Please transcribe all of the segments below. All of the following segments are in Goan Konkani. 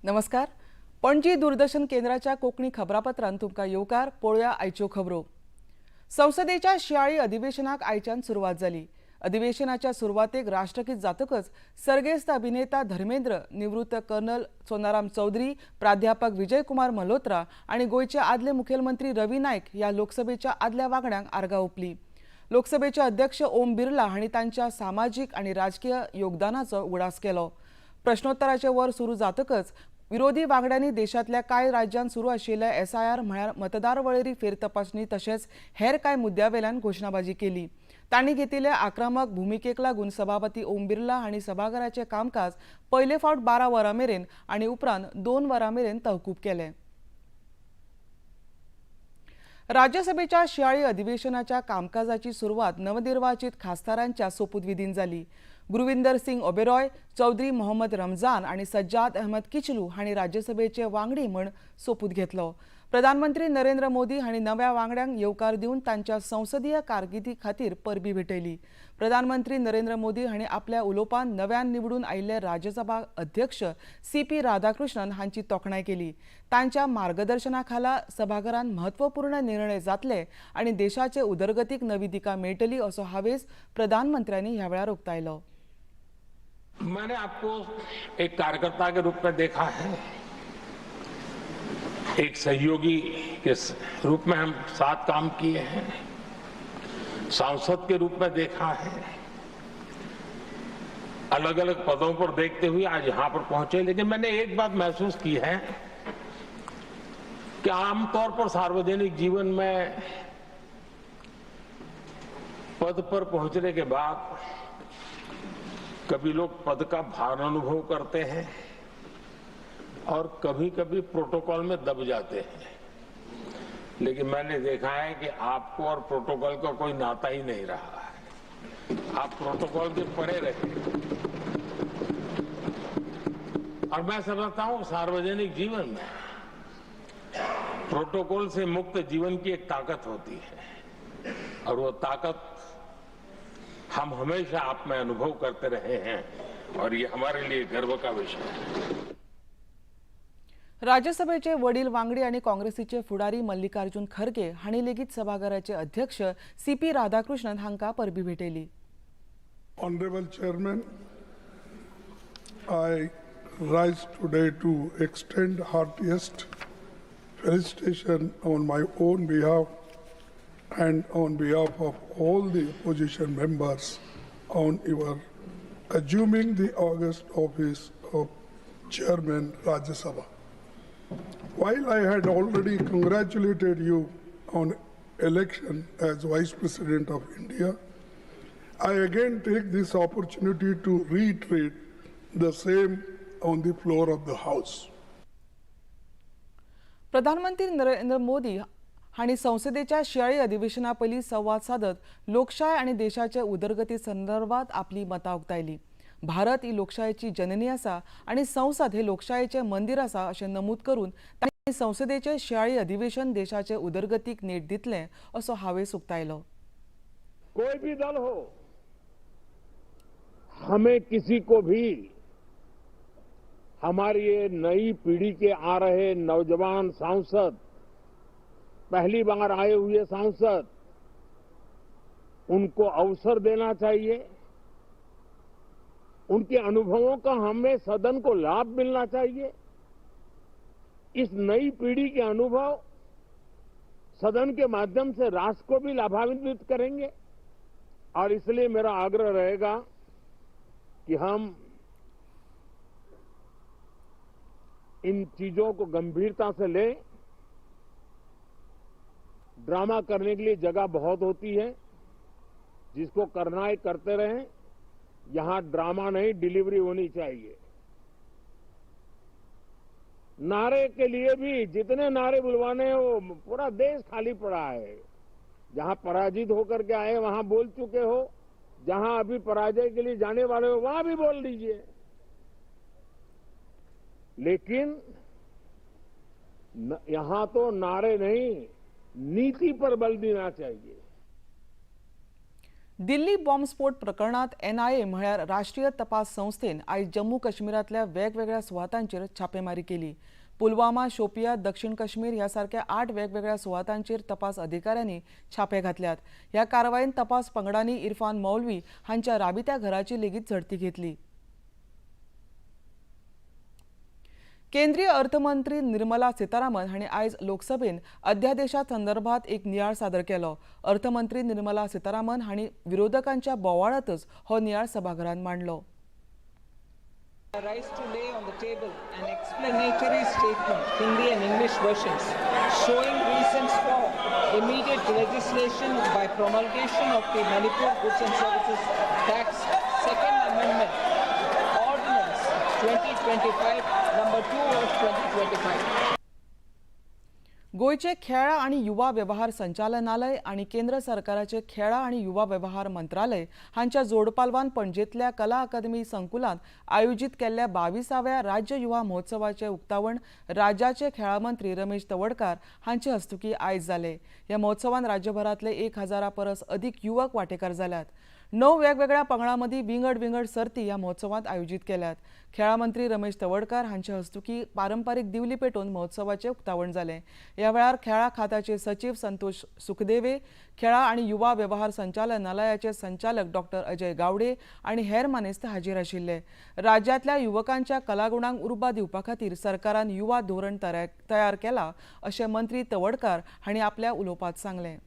नमस्कार, पणजी दूरदर्शन केंद्राच्या कोंकणी खबरापत्रांत तुमकां येवकार. पळोवया आयच्यो खबरो. संसदेच्या शिंयाळी अधिवेशनाक आयच्यान सुरवात जाली. अधिवेशनाच्या सुरवातेक राष्ट्रगीत जातकच सर्गेस्त अभिनेता धर्मेंद्र, निवृत्त कर्नल सोनाराम चौधरी, प्राध्यापक विजय कुमार मल्होत्रा आनी गोंयचे आदले मुखेलमंत्री रवी नायक ह्या लोकसभेच्या आदल्या वांगड्यांक आर्गां ओंपली. लोकसभेचे अध्यक्ष ओम बिर्ला हांणी तांच्या सामाजीक आनी राजकीय योगदानाचो उगडास केलो. प्रश्नोत्तराचे वर सुरू जातकच विरोधी वांगड्यांनी देशांतल्या कांय राज्यांत सुरू आशिल्ल्या एसआयआर म्हळ्यार मतदार वळेरी फेरतपासणी तशेंच हेर कांय मुद्द्यावेल्यान घोशणाबाजी केली. तांणी घेतिल्ल्या आक्रमक भुमिकेक लागून सभापती ओम बिर्ला हांणी सभाघराचें कामकाज पयले फावट 12 वरां मेरेन आनी उपरांत 2 वरां मेरेन तहकूब केलें. राज्यसभेच्या शिंयाळी अधिवेशनाच्या कामकाजाची सुरवात नवनिर्वाचित खासदारांच्या सोपूतविधीन जाली. गुरविंदर सिंग ओबेरॉय, चौधरी मोहम्मद रमजान आनी सज्जाद अहमद किचलू हांणी राज्यसभेचे वांगडी म्हूण सोपूत घेतलो. प्रधानमंत्री नरेंद्र मोदी हांणी नव्या वांगड्यांक येवकार दिवन तांच्या संसदीय कारकिर्दी खातीर परबीं भेटयली. प्रधानमंत्री नरेंद्र मोदी हांणी आपल्या उलोवपांत नव्यान निवडून आयिल्ले राज्यसभा अध्यक्ष सी पी राधाकृष्णन हांची तोखणाय केली. तांच्या मार्गदर्शना खाला सभाघरांत म्हत्वपूर्ण निर्णय जातले आनी देशाचे उदरगतीक नवी दिका मेळटली असो हावेस प्रधानमंत्र्यांनी ह्या वेळार उक्तायलो. मैंने आपको एक कार्यकर्ता के रूप में देखा है, एक सहयोगी के रूप में हम साथ काम किए हैं, सांसद के रूप में देखा है, अलग अलग पदों पर देखते हुए आज यहां पर पहुंचे. लेकिन मैंने एक बात महसूस की है कि आमतौर पर सार्वजनिक जीवन में पद पर पहुंचने के बाद कभी लोग पद का भार अनुभव करते हैं और कभी कभी प्रोटोकॉल में दब जाते हैं. लेकिन मैंने देखा है कि आपको और प्रोटोकॉल का कोई नाता ही नहीं रहा है. आप प्रोटोकॉल के परे रहे और मैं समझता हूं, सार्वजनिक जीवन में प्रोटोकॉल से मुक्त जीवन की एक ताकत होती है और वो ताकत हम हमेशा आप में अनुभव करते रहे हैं और ये हमारे लिए गर्व का विषय है. राज्यसभेचे वडील वांगडी आनी काँग्रेसीचे फुडारी मल्लिकार्जुन खरगे हांणी लेगीत सभाघराचे अध्यक्ष सी पी राधाकृष्णन हांकां परबीं भेटयली. Honorable Chairman, I rise today to extend heartiest felicitation on my own behalf and on behalf of all the opposition members on your assuming the august office of Chairman, Rajya Sabha. While I had already congratulated you on election as Vice President of India, I again take this opportunity to reiterate the same on the floor of the House. प्रधानमंत्री नरेंद्र मोदी हांणी संसदेच्या शिंयाळी अधिवेशना पयलीं संवाद सादत लोकशाय आनी देशाचे उदरगती संदर्भात आपली मतां उक्तायली. भारत ही लोकशायेची जननी आसा आनी संसद हे लोकशायेचें मंदीर आसा अशें नमूद करून तांणी संसदेचें शिंयाळी अधिवेशन देशाचे उदरगतीक नेट दितलें असो हावेस उक्तायलो. कोई भी दल हो, हमें किसी को भी हमारी ये नई पीढ़ी के आ रहे नौजवान सांसद, पहली बार आए हुए सांसद, उनको अवसर देना चाहिए. उनके अनुभवों का हमें सदन को लाभ मिलना चाहिए. इस नई पीढ़ी के अनुभव सदन के माध्यम से राष्ट्र को भी लाभान्वित करेंगे और इसलिए मेरा आग्रह रहेगा कि हम इन चीजों को गंभीरता से लें. ड्रामा करने के लिए जगह बहुत होती है, जिसको करना है करते रहें. यहां ड्रामा नहीं, डिलीवरी होनी चाहिए. नारे के लिए भी जितने नारे बुलवाने हो, पूरा देश खाली पड़ा है. जहां पराजित होकर के आए वहां बोल चुके हो, जहां अभी पराजय के लिए जाने वाले हो वहां भी बोल लीजिए, लेकिन यहां तो नारे नहीं, नीति पर बल देना चाहिए. दिल्ली बॉम्बस्फोट प्रकरणात एनआयए म्हळ्यार राष्ट्रीय तपास संस्थेन आयज जम्मू काश्मीरांतल्या वेगवेगळ्या सुवातांचेर छापेमारी केली. पुलवामा, शोपिया, दक्षिण काश्मीर ह्या सारक्या 8 वेगवेगळ्या सुवातांचेर तपास अधिकाऱ्यांनी छापे घातल्यात. ह्या कारवायेन तपास पंगडांनी इरफान मौलवी हांच्या राबित्या घराची लेगीत झडती घेतली. केंद्रीय अर्थमंत्री निर्मला सीतारामन हांणी आयज लोकसभेन अध्यादेशा संदर्भात एक नियाळ सादर केलो. अर्थमंत्री निर्मला सीतारामन हांणी विरोधकांच्या बोवाळांतच हो नियाळ सभाघरांत मांडलो. I rise to lay on the table an explanatory statement, Hindi and English versions, showing reasons for immediate legislation by promulgation of the Manipur Goods and Services Tax Second Amendment Ordinance 2025, number 2 of 2025. गोंयचे खेळां आनी युवा वेव्हार संचालनालय आनी केंद्र सरकाराचे खेळां आनी युवा वेव्हार मंत्रालय हांच्या जोडपालवान पणजेंतल्या कला अकादमी संकुलांत आयोजीत केल्ल्या 22व्या राज्य युवा महोत्सवाचें उक्तावण राज्याचे खेळां मंत्री रमेश तवडकार हांचे हस्तुकीं आयज जालें. ह्या महोत्सवान राज्यभरांतले 1000 परस अदीक युवक वांटेकार जाल्यात. 9 वेगवेगळ्या पंगडां मदीं विंगड विंगड सर्ती ह्या महोत्सवांत आयोजीत केल्यात. खेळां मंत्री रमेश तवडकार हांचे हस्तुकीं पारंपारीक दिवली पेटोवन महोत्सवाचें उक्तावण जालें. ह्या वेळार खेळां खात्याचे सचीव संतोष सुखदेवे, खेळां आनी युवा वेव्हार संचालनालयाचे संचालक डॉक्टर अजय गावडे आनी हेर मानेस्त हाजीर आशिल्ले. राज्यांतल्या युवकांच्या कलागुणांक उर्बा दिवपा खातीर सरकारान युवा धोरण तयार केलां अशें मंत्री तवडकार हांणी आपल्या उलोवपांत सांगलें.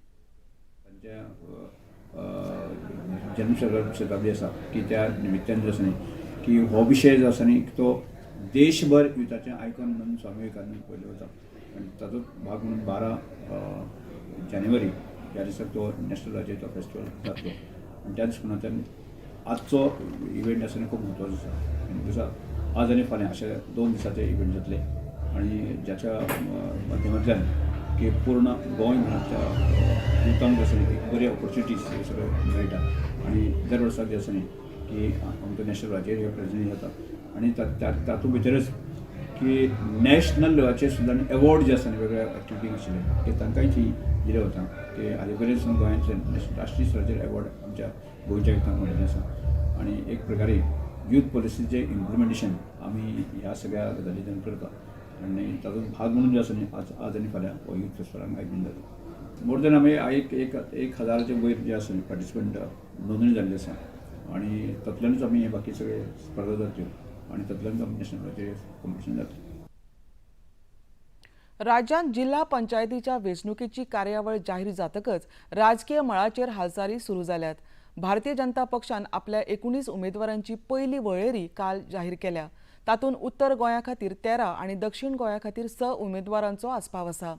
जन्मशताब्दी आसा की त्या निमित्तान जो आसा न्ही की हो विशय जो आसा न्ही तो देशभर युथाचें आयकॉन म्हणून स्वामी विवेकानंद पयलो वता आनी ताचो भाग म्हणून 12 जानेवारी ह्या दिसा तो नॅशनल लेवलाचेर तो फेस्टिवल जातलो आनी त्या दृश्टीकोनांतल्यान आजचो इव्हेंट आसा न्ही खूब म्हत्वाचो आसा. आनी दिसा आज आनी फाल्यां अशे 2 दिसाचे इव्हेंट जातले आनी ज्याच्या माध्यमांतल्यान की पूर्ण गोंय म्हळ्यार युथांक आसा न्ही एक बरी ऑपॉर्च्युनिटीज हे सगळ्यो मेळटा आनी दर वर्साक जें आसा न्ही की आमकां नॅशनल लेवलाचेर हे प्रेजेंट जाता आनी तातूंत भितरच की नॅशनल लेवलाचेर सुद्दां एवॉर्ड जे आसा न्ही वेगळ्या एक्टिविटींक आशिल्ले की तांकांय ती दिले वता की हालीं पर्यंत सुद्दां गोंयांतल्यान राष्ट्रीय स्तराचेर एवॉर्ड आमच्या गोंयच्या युथांक मेळिल्लें आसा. आनी एक प्रकारे यूथ पॉलिसीचें इम्प्लिमेंटेशन आमी ह्या सगळ्या गजालींतल्यान करता आनी तातूंत भाग म्हणून जे आसा न्ही आज आनी फाल्यां हो यूथ फेस्टिवलाक आयोजन जाता. मोर देन आमी एक 1000चे वयर जे आसा न्ही पार्टिसिपंट नोंदणी जाल्ली आसा आनी तातूंतल्यानूच आमी हे बाकी सगळे स्पर्धा जात्यो आनी तातूंतल्यानूच आमी नॅशनल लेवलाचेर कॉम्पिटिशन जातलें. राज्यांत जिल्हा पंचायतीच्या वेंचणुकेची कार्यावळ जाहीर जातकच राजकीय मळाचेर हालचाली सुरू जाल्यात. भारतीय जनता पक्षान आपल्या 19 उमेदवारांची पयली वळेरी काल जाहीर केल्या. तातूंत उत्तर गोंया खातीर 13 आनी दक्षिण गोंया खातीर 6 उमेदवारांचो आस्पाव आसा.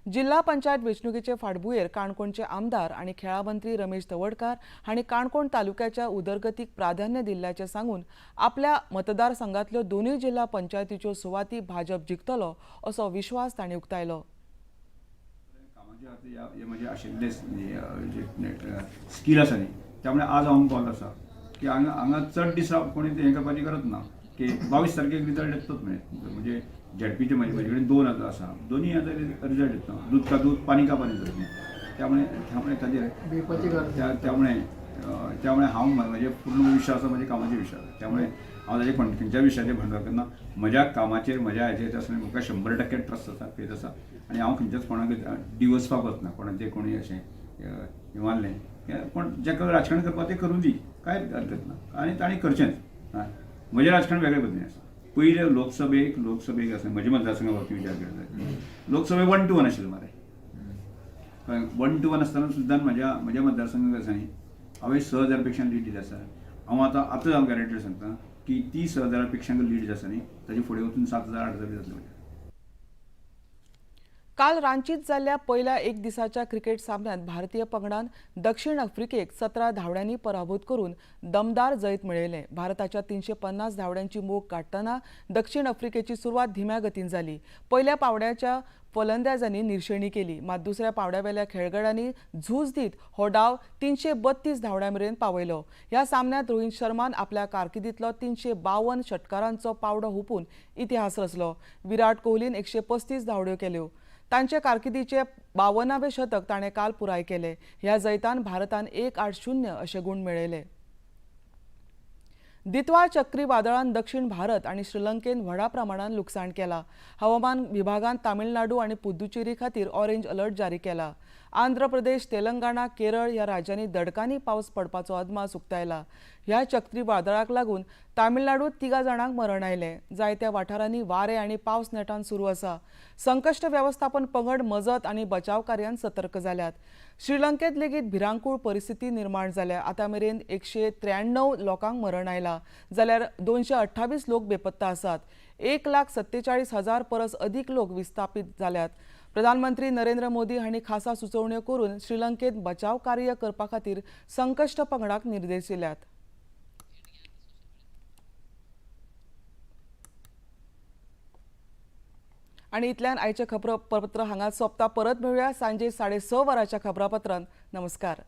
जिल्हा पंचायत वेंचणुकेचे फाटभुंयेर काणकोणचे आमदार आनी खेळां मंत्री रमेश तवडकार हांणी काणकोण तालुक्याच्या उदरगतीक प्राधान्य दिल्ल्याचें सांगून आपल्या मतदारसंघांतल्यो 2 जिल्हा पंचायतीच्यो सुवाती भाजप जिखतलो असो विश्वास तांणी उक्तायलो. कामाचे म्हजें आशिल्लें स्कील आसा न्ही त्यामुळे आज हांव कॉल आसा की हांगा हांगा चड दीस कोणी हें करपाची गरज ना की 22 तारखेक रिजल्ट येतलोच म्हणजे झेडपीचे म्हजे कडेन 2 आतां आसा, दोनूय आतां रिजल्ट येतलो. दूद का दूद पाणी का पाणी जातलें. त्यामुळे त्यामुळे ताजेर त्यामुळे त्यामुळे हांव म्हजे पूर्ण विश्वास आसा म्हज्या कामाचेर विश्वास आसा. त्यामुळे हांव ताजे खंयच्या विशयाचेर भांडवल करना, म्हज्या कामाचेर म्हज्या हाचेर आसतना म्हाका 100% ट्रस्ट आसा, फेथ आसा आनी हांव खंयच्याच कोणाक डिवचपाक वचना. कोणाचें कोणी अशें हें मारलें कोण जाका राजकारण करपाक तें करूं दी, कांय हरकत ना आनी तांणी करचेंच. म्हजें राजकारण वेगळे पद्दतीन आसा. पयले लोकसभेक आसा म्हज्या मतदारसंघा बाबतींत विचार केलो लोकसभे 1 to 1 आशिल्लो मरे. 1 to 1 आसतना सुद्दां म्हज्या म्हज्या मतदारसंघाक आसा न्ही हांवें 6000 पेक्षा लीड दिली आसा. हांव आतां आतां हांव गॅरंटी सांगता की ती 6000 पेक्षा लीड जी आसा न्ही ताजे फुडें वचून 7000 8000 बी जातले म्हज्या. काल रांचीत जाल्ल्या पयल्या एक दिसाच्या क्रिकेट सामन्यांत भारतीय पंगडान दक्षिण आफ्रिकेक 17 धांवड्यांनी पराभूत करून दमदार जैत मेळयलें. भारताच्या 350 धांवड्यांची मोख काडटना दक्षिण आफ्रिकेची सुरवात धीम्या गतीन जाली. पयल्या पावड्याच्या फलंदाजांनी निर्शेणी केली, मात दुसऱ्या पावड्यावेल्या खेळगड्यांनी झूज दीत हो डाव 332 धांवड्यां मेरेन पावयलो. ह्या सामन्यांत रोहित शर्मान आपल्या कारकिर्दींतलो 352 षटकारांचो पावडो हुपून इतिहास रचलो. विराट कोहलीन 135 धांवड्यो केल्यो. तांचे कारकिर्दीचे 52वें शतक ताणें काल पुराय केलें. ह्या जैतान भारतान 1-8-0 अशे गूण मेळयले. दित्वा चक्रीवादळान दक्षिण भारत आनी श्रीलंकेन व्हडा प्रमाणान लुकसाण केला. हवामान विभागान तामिळनाडू आनी पुद्दुचेरी खातीर ऑरेंज अलर्ट जारी केला. आंध्र प्रदेश, तेलंगणा, केरळ ह्या राज्यांनी दडकांनी पावस पडपाचो अदमास उक्तायला. ह्या चक्रीवादळाक लागून तामिळनाडूत 3 जाणांक मरण आयलें. जायत्या वाठारांनी वारें आनी पावस नेटान सुरू आसा. संकश्ट वेवस्थापन पंगड मजत आनी बचाव कार्यान सतर्क जाल्यात. श्रीलंकेत लेगीत भिरांकूळ परिस्थिती निर्माण जाल्या. आतां मेरेन 193 लोकांक मरण आयला जाल्यार 228 लोक बेपत्ता आसात. 1,47,000 परस अदीक लोक विस्थापीत जाल्यात. प्रधानमंत्री नरेंद्र मोदी हांणी खासा सुचोवण्यो करून श्रीलंकेत बचाव कार्य करपा खातीर संकश्ट पंगडाक निर्देश दिल्यात. आनी इतल्यान आयचें खबरापत्र हांगा सोंपता. परत मेळुया सांजे 6:30 वरांच्या खबरापत्रांत. नमस्कार.